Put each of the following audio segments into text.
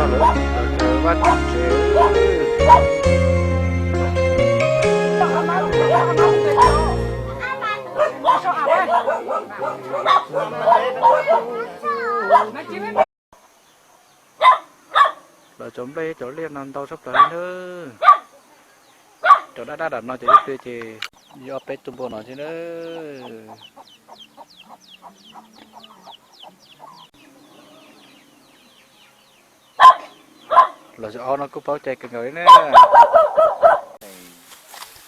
Lawv, lawv vaj tsev. Lawv cov nplej cov liaj no ntau tshaj plaws li na. Cov dab dab dam no ces ib pliag ces yog peb tug npua no thiab na. Los ob no kuj paub cai kawg nkaus li na.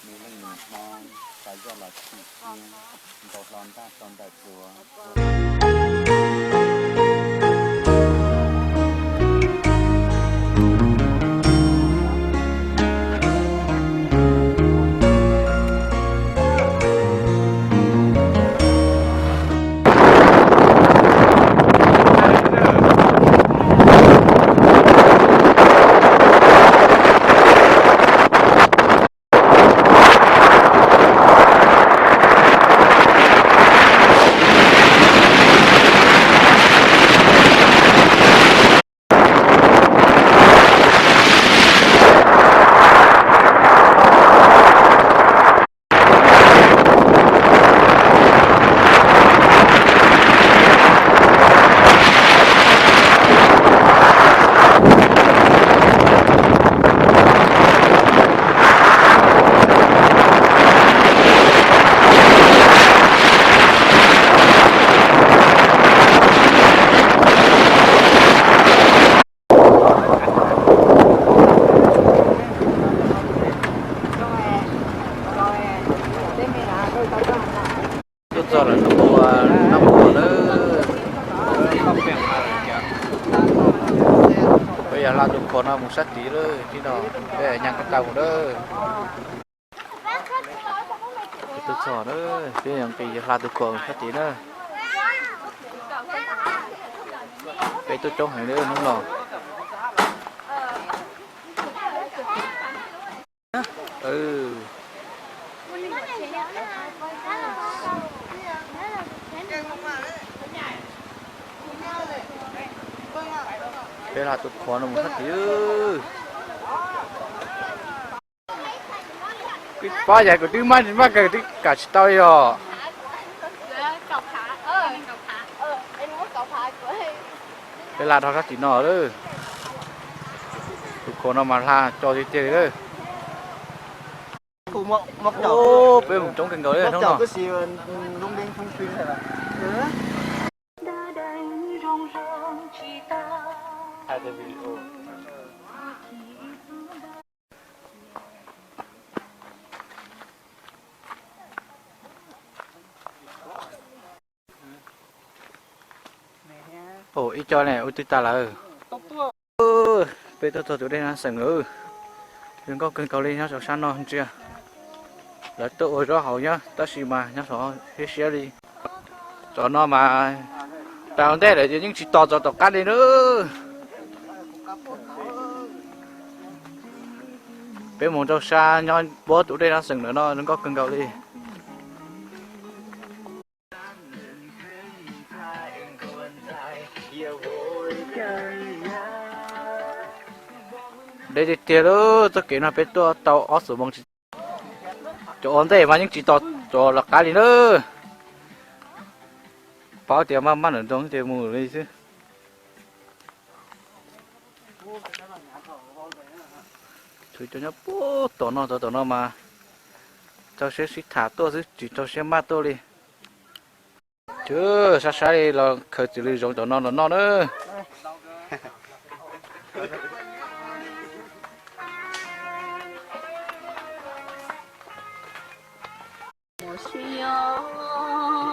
Nws leej nus Hmoob xav zoj los tsim thiab nkaus hlo ntaj rau ntawm duav. Tuaj txog lawm noj mov lawm. Peb yuav hla tus khuas no mus sab tid lawm, tib no peb nyag kab taw mus lawm. Peb tuaj txog lawm, peb yuav nqis hla tus khuas sab tid na. Peb tuaj coob heev li hnub no. Peb hla tus khuas no mus sab tid. Kuv pab yog kuv twb maj tsis maj kawg twb kam tsis tau li os. Peb hla dhau sab tim no lawm. Tus khuas no mas hla co tiag tiag li lawm. Peb mus coob kawg nkaus li hnub no. Ib co ne ua twg tag lawm. Peb tuaj txog tus dej Nab Xeem lawm. Zoo nkauj kawg nkaus li, nyob saum sab no ntsia. Lawv tuaj ua zaub haus nyob tab sis mas nyob saum siab siab li. Cov no mas tas ntej lawm yeej tsis tos txog tom qab li na. Peb mus rau sab nyob puab tus dej Nab Xeem ntawm no zoo nkauj kawg nkaus li. Deb tiag tiag lawm, txoj kev no peb tuaj tau ob xuab moos tsis, cov ua ntej mas yeej tsis tos cov lawv qab li na. Paub tias maj maj ntawm ntoo ces mus li xwb. Tsuas cov nyob puag tom no, tom tom no mas rau siab sib tham tuaj xwb tsis rau siab maj tuaj li. Sab sab li los khaws txiv lws zoov tom no los noj na.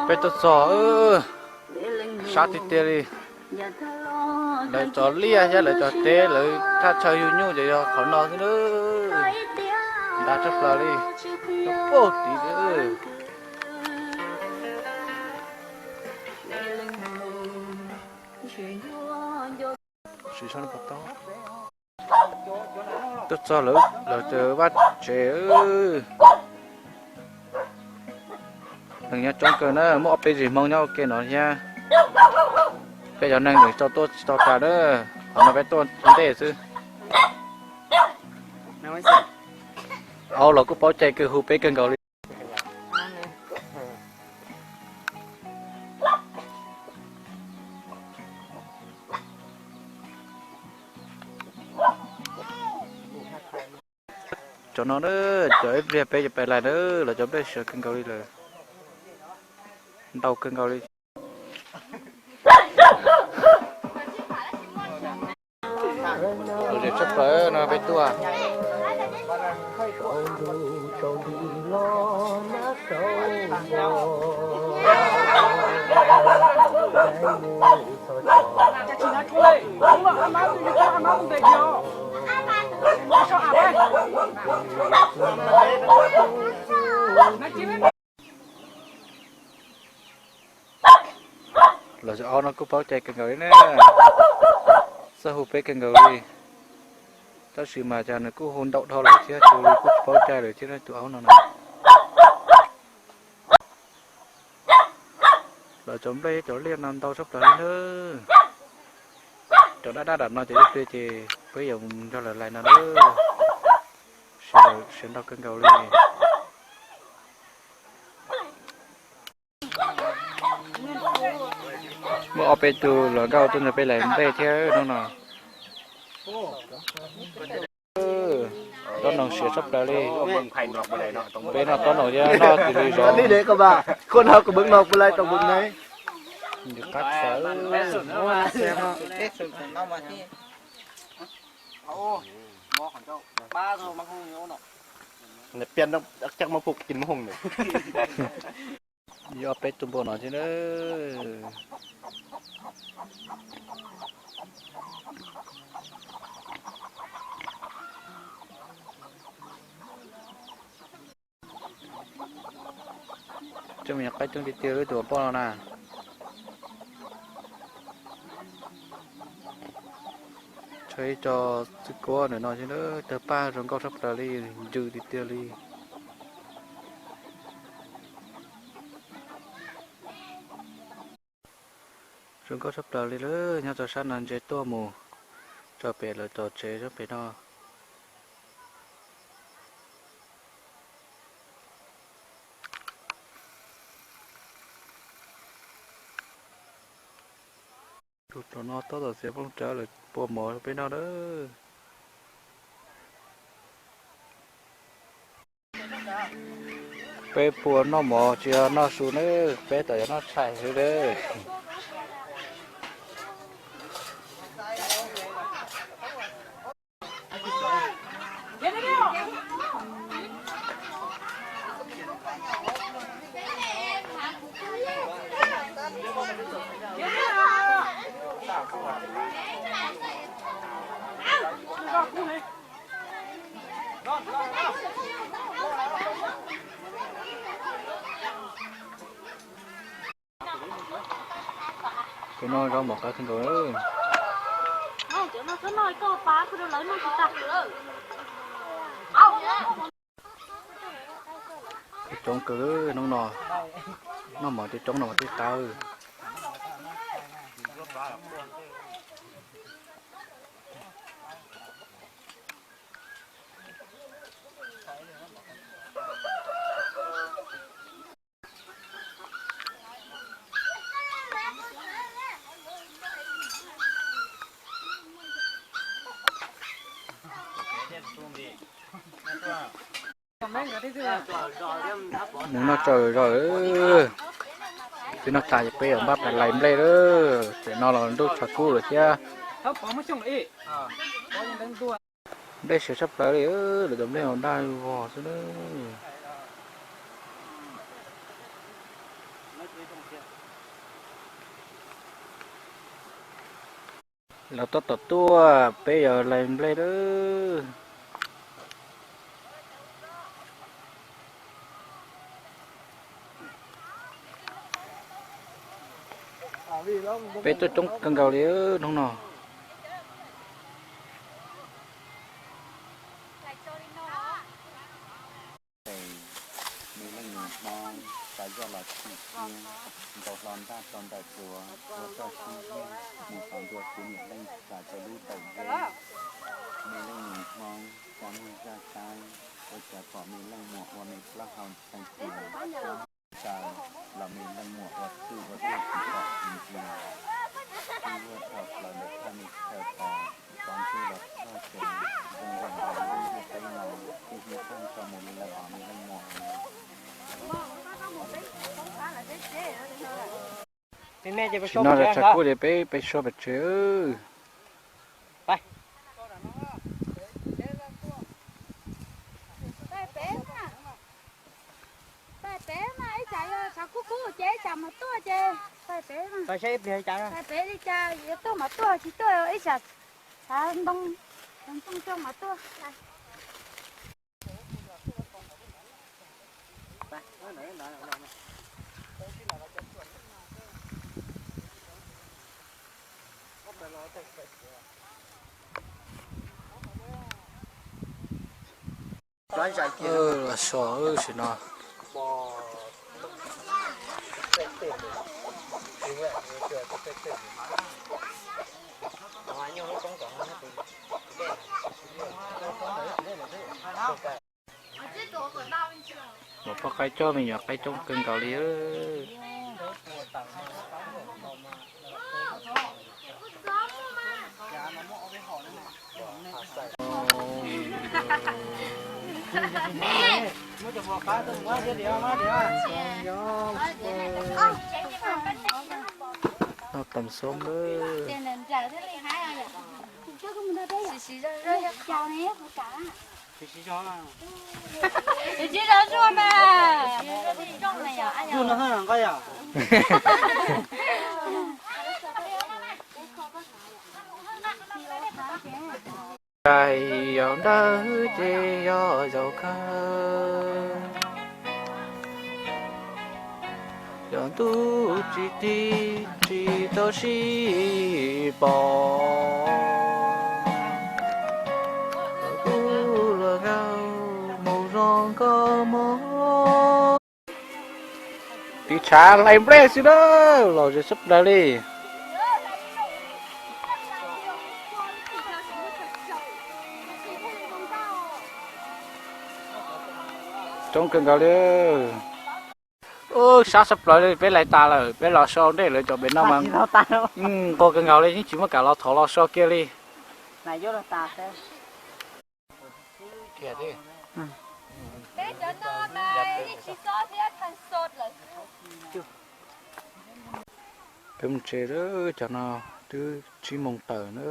Peb tuaj txog sab tiag tiag li. Lawv cov liaj thiab lawv cov teb lawv thaj chaw yug nyuj ces yog qhov no xwb na. Ntas tshaj plaws li, puag tid. Tuaj txog lawm, lawv vaj tsev. Neeg nyob coob kawg na, muaj ob peb zis Hmoob nyob ua ke no thiab. Peb cov neeg tseem tau tuaj tsis tau tas na. Qhov no peb tuaj ntej xwb. Aub los kuj paub cai kawg, hu peb kawg nkaus li. Cov no na, cov ib pliag peb yuav pais lais na, los cov nplej sawv kawg nkaus li lawm. Ntau kawg nkaus li. Lom zem tshaj plaws no peb tuaj. Los aub no kuj paub cai kawg nkaus li na, txawj hu peb kawg nkaus li. Tab sis mas cas nws kuj hu ntau dhau lawm thiab, tus li kuj tsis paub cai lawm thiab tus aub no na. Lawv cov nplej cov liaj no ntau tshaj plaws li na. Cov dab dab dam no ces ib pliag ces peb yuav mus nrog lawv lais no na. Siav ntau kawg nkaus li. Muaj ob peb tug los nkauj tuaj nrog peb lais nplej thiab hnub no. Tob noog siav tshaj plaws li. Peb noj tob noog thiab noj tus li zov. Nws qab xav. Yog peb tus npua no thiab na. Coj me nyuam qaib coob tiag tiag li tus poj no na. Tshuav ib co txwj kuab ntawm no thiab na, tawg paj zoo nkauj tshaj plaws li, ntsws tiag tiag li. Zoo nkauj tshaj plaws li lawm, nyob rau sab no ntsia tuaj mus rau pem lawv txog tsev rau pem no. Tus tom no tob tom xiav plooj tsawv lawm, pua mov rau peb noj na. Peb pua noj mov tsis yog noj su na, peb tam yog noj tshais xwb na. Tus no zaub mov qab kawg nkaus. Coob kawg hnub no, noj mov coob coob no mas thiaj qab. Mus noj tsau zog, twb noj tas ces peb yuav npaj pais lais nplej lawm. Tam no los ntuj tshav kub lawm thiab. Nplej siav tshaj plaws li, lawv cov nplej no daj vog xwb na. Los tab tom tuaj, peb yuav lais nplej lawm. Peb tuaj coob kawg nkaus li hnub no. Me leej nus Hmoob, xav zoj los tsim siab, ntaus hlo ntaj rau ntawm tuav, ua txoj sib ziag mus tos ntua kuv niam leej tsa. Rau lub tawm zeb, me leej niam Hmoob cov neeg zaj saib, ua cas pom me leej muam ua me plaub hau ntshai tias tsaws los me leej muam ua twj ua tuag tsis pom tsis ntsia. Twb yuav dhau plaws ntawm thaj me chaw tas, tov ntsuj los txog ces zoo nkaus li lub ntiaj teb no twb hnub tag tso mus li lawm os me leej muam. Tam sim no tshav kub ces peb pem suab pem tsev. Pais pem mas, ib tsam yog tshav kub kub ces ib tsam mas tuaj ces pais pem mas. Pais pem li cas yuav tuaj mas tuaj, tsis tuaj ib tsam tshav ntoo, tshav ntoo coj mas tuaj. Los so wb sim no. Muam pog qaib coob, me nyuam qaib coob kawg nkaus li. Noj tau xoob lawm. Zuj no nqa yom. Kais yog dawb ces yog zaum kawg, yog ntuj tsis tig tsis tau sib pom, kuv luag nkaus mus zoo nkauj mog. Tiv tshav hlais nplej xwb na, los zem sab plaws li. Coob kawg nkaus li. Ub, sab sab plaws li, peb hlais tas lawm, peb los so ntej lawv cov pem no mas nquag kawg nkaus li, yeej tsis muaj kam los thov los so kiag li. Peb mus tsev lawm, cov no twb tsib moos tawm na.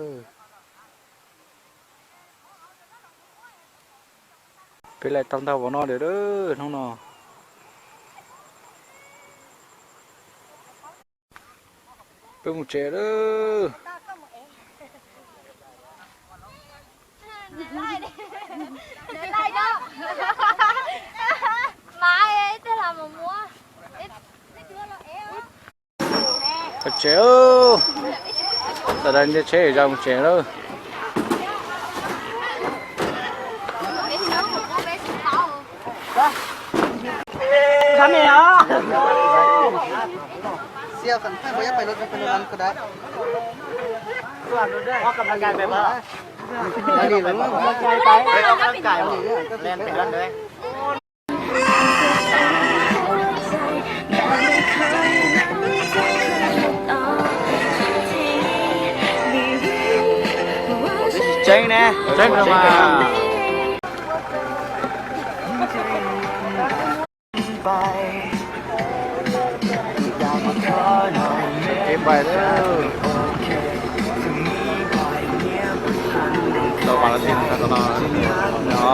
Peb hlais tau ntau vauv no lawm hnub no. Peb mus tsev lawm. Mus tsev, tam sim no ntiaj tsheb zos mus tsev lawm. Tseeb ne, tseeb mas. Kev pais lawm. Tau mas los txij no, no.